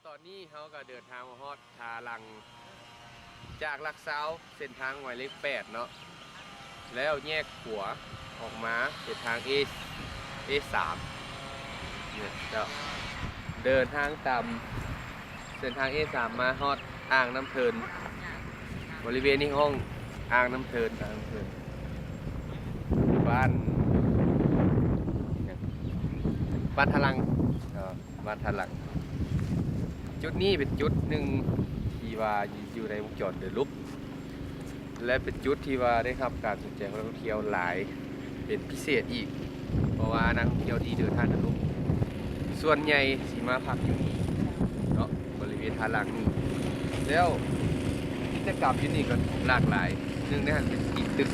ຕອນນີ້ເຮົາກໍເດີນທາງມາຮອດທ່າຫຼັ່ງ ຈາກຫຼັກຊາວ ເສັ້ນທາງໝາຍເລກແປດເນາະ ແລ້ວແຍກຂວາອອກມາເສັ້ນທາງເອ ເອສາມ ເນາະ ເຈົ້າ ເດີນທາງຕາມເສັ້ນທາງເອສາມ ມາຮອດອ່າງນ້ຳເທີນ ບໍລິເວນນີ້ຮ້ອງອ່າງນ້ຳເທີນ ອ່າງນ້ຳເທີນ ບ້ານ ບ້ານທ່າຫຼັ່ງ ເອີ ບ້ານທ່າຫຼັ່ງ. ຈຸດນີ້ເປັນຈຸດໜຶ່ງທີ່ວ່າຢູ່ໃນວົງຈອນເດີລຸບ ແລະ ເປັນຈຸດທີ່ວ່າໄດ້ຮັບການສົນໃຈຂອງນັກທ່ອງທ່ຽວຫຼາຍເປັນພິເສດອີກ ເພາະວ່ານັກທ່ອງທ່ຽວທີ່ເດີນທາງເດີລຸບ ສ່ວນໃຫຍ່ຊິມາພັກຢູ່ນີ້ເນາະ ບໍລິເວນທ່າຫຼັ່ງນີ້ ແລ້ວກິດຈະກຳຢູ່ນີ້ກໍຫຼາກຫຼາຍ. ໜຶ່ງໃນຫັ້ນເປັນຕີນຕຶກ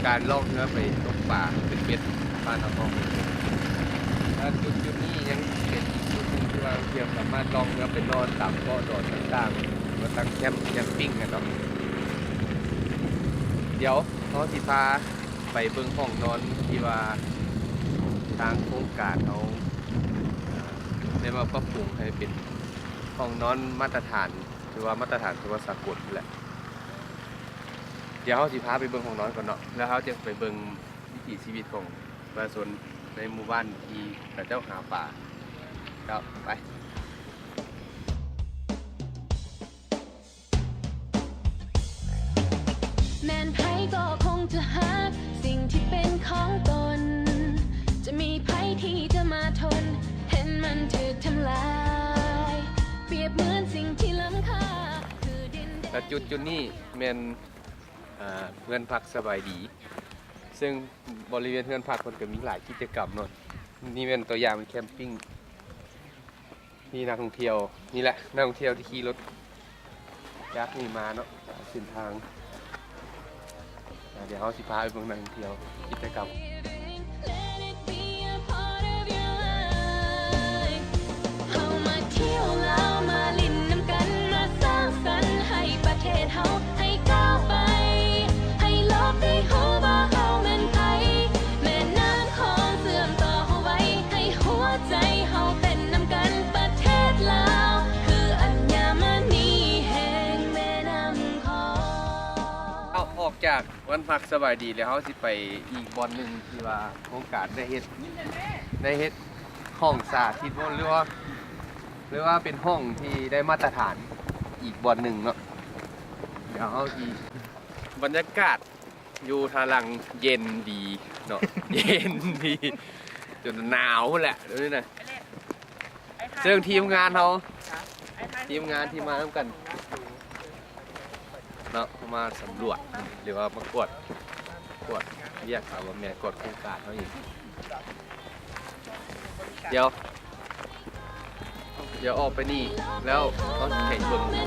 ການລ່ອງເຮືອໄປຕົກປາ ເປັນເບັດບ້ານເຮົາເນາະ ແລະ ຈຸດ ຈຸດນີ້ຍັງເປັນອີກຈຸດໜຶ່ງທີ່ວ່າທ່ອງທ່ຽວສາມາດລ່ອງເຮືອໄປນອນຕາມເກາະດອນຕ່າງໆ ຫຼືວ່າຕັ້ງແຄມ ແຄມປິງຫັ້ນເນາະ. ດຽວເຮົາຊິພາໄປເບິ່ງຫ້ອງນອນທີ່ວ່າທາງໂຄງການເຮົາ ເອີ ໄດ້ມາປັບປຸງໃຫ້ເປັນຫ້ອງນອນມາດຕະຖານ ຖືວ່າມາດຕະຖານ ຖືວ່າສາກົນພຸ້ນແຫຼະ. ດຽວເຮົາຊິພາໄປເບິ່ງຫ້ອງນອນກ່ອນເນາະ ແລ້ວເຮົາຈະໄປເບິ່ງວິຖີຊີວິດຂອງປະຊາຊົນໃນໝູ່ບ້ານທີ່ເຂົາເຈົ້າຫາປາ. ເຈົ້າ ໄປ. ແມ່ນໃຜກໍຄົງຈະຮັກສິ່ງທີ່ເປັນຂອງຕົນ ຈະມີໃຜທີ່ຈະມາທົນ ເຫັນມັນຖືກທຳລາຍ ປຽບເໝືອນສິ່ງທີ່ລ້ຳຄ່າ ຄືດິນແດນ ແລະ ຈຸດຈຸດນີ້ແມ່ນ ເອີ ເຮືອນພັກສະບາຍດີ ເຊິ່ງບໍລິເວນເຮືອນພັກເພິ່ນກໍມີຫຼາຍກິດຈະກຳເນາະ ນີ້ແມ່ນຕົວຢ່າງເປັນແຄມປິງ ມີນັກທ່ອງທ່ຽວ ນີ້ແຫຼະ ນັກທ່ອງທ່ຽວທີ່ຂີ່ລົດຈັກນີ້ມາເນາະ ເສັ້ນທາງ ອ່າ ດຽວເຮົາຊິພາໄປເບິ່ງນັກທ່ອງທ່ຽວ ກິດຈະກຳ. Let it be a part of your life. ເຮົາມາທ່ຽວລາວ ມາຫຼິ້ນນຳກັນ ມາສ້າງສັນໃຫ້ປະເທດເຮົາ ໃຫ້ກ້າວໄປ ໃຫ້ໂລກໄດ້ຮູ້ວ່າເຮົາແມ່ນໃຜ ແມ່ນ້ຳຂອງເຊື່ອມຕໍ່ເຮົາໄວ້ ໃຫ້ຫົວໃຈເຮົາເຕັ້ນນຳກັນ ປະເທດລາວ ຄືອັນຍາມະນີແຫ່ງແມ່ນ້ຳຂອງ. ເອົາ ອອກຈາກ ວັນພັກສະບາຍດີ ແລ້ວເຮົາຊິໄປອີກບ່ອນໜຶ່ງທີ່ວ່າໂຄງການໄດ້ເຮັດ ໄດ້ເຮັດຫ້ອງສາທິດ ຫຼືວ່າ ຫຼືວ່າເປັນຫ້ອງທີ່ໄດ້ມາດຕະຖານອີກບ່ອນໜຶ່ງເນາະ. ດຽວເຮົາຊິ ບັນຍາກາດຢູ່ທ່າຫຼັ່ງເຢັນດີເນາະ ເຢັນດີ ຈົນໜາວພຸ້ນແຫຼະ ດຽວນີ້ນະ. ເຊິ່ງທີມງານເຮົາ ທີມງານທີ່ມານຳກັນເນາະ ເຮົາມາສຳຫຼວດ ຫຼືວ່າມາກວດ ກວດວຽກ ເອົາ ບໍ່ແມ່ນ ກວດໂຄງການເຮົາອີກ. ດຽວ ດຽວອອກໄປນີ້ແລ້ວເຮົາຊິໃຫ້ເບິ່ງ ແມ່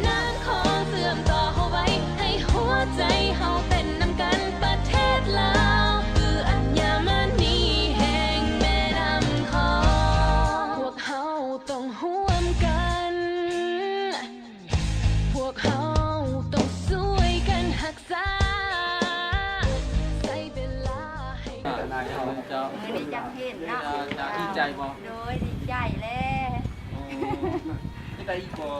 ນ້ຳຂອງເຊື່ອມຕໍ່ເຮົາໄວ້ ໃຫ້ຫົວໃຈເຮົາເຕັ້ນນຳກັນ ປະເທດລາວ ຄືອັນຍາມະນີແຫ່ງແມ່ນ້ຳຂອງ ພວກເຮົາຕ້ອງຮ່ວມກັນ ພວກເຮົາຕ້ອງຊ່ວຍກັນຮັກສາ ໃຊ້ເວລາໃຫ້ ເຈົ້າ ມື້ນີ້ຈັ່ງເຫັນເນາະ ເຈົ້າ ເຈົ້າ ດີໃຈບໍ່? ໂດຍ ດີໃຈແຫຼະ. ໂອ້ ເຮັດໄດ້ອີກບໍ່?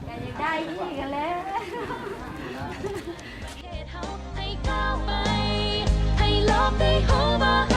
ກໍຢາກໄດ້ອີກຫັ້ນແຫຼະ ເຮັດເຮົາໃຫ້ກ້າວໄປ ໃຫ້ໂລກໄດ້ຮູ້ວ່າ